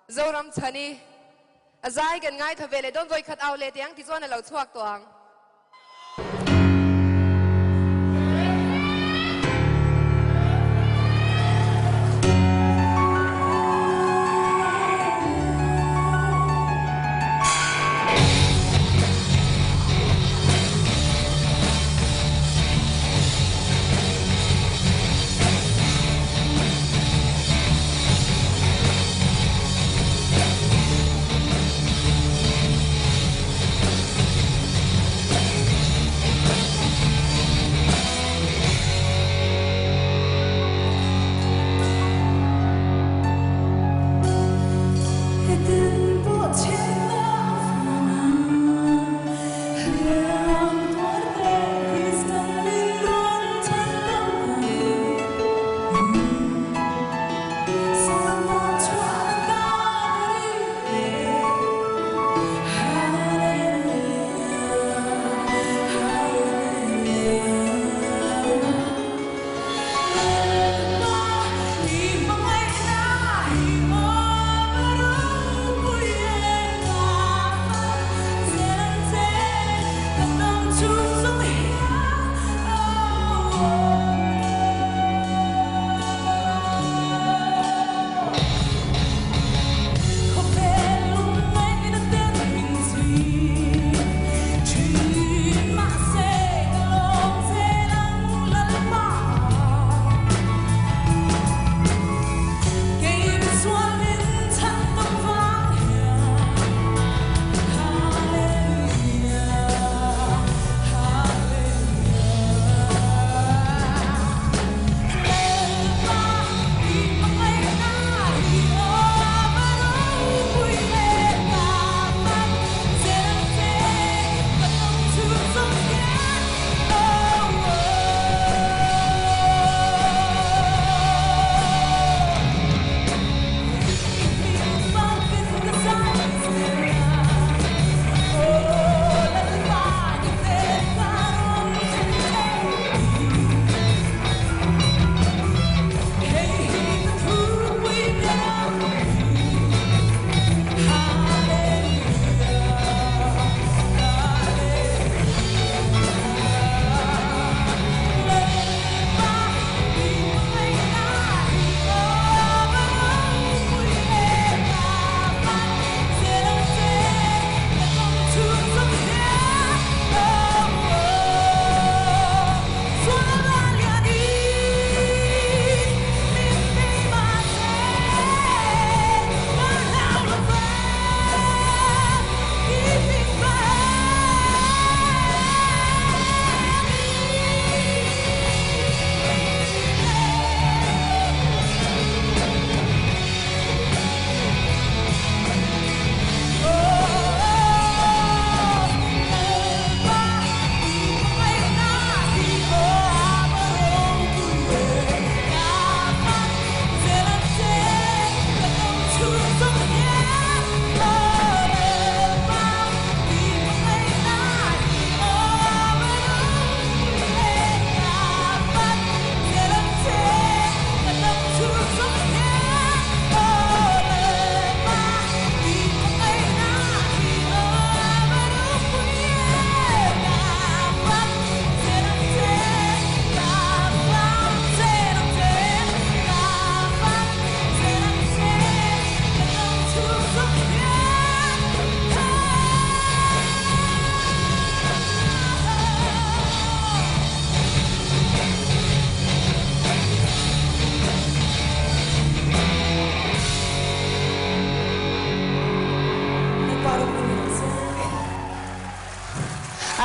Zoram chhani a zai kan ngaitha ve leh dawn vawikhat au leh teh ang tichuan a lo chhuak tawh ang.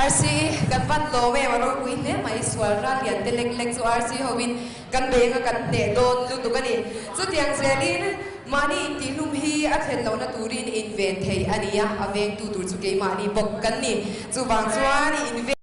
RC kan van lawm em a ropui hle mai sual ral lian te lek lek chu RC ho in kan beng a kan hneh dawn lutuk a ni. Chutiang zelin mahni intihhlum hi a thlen lohna turin inven thei a ni a, a vengtu tur chu keimahni bawk kan ni. Chuvang chuan inven.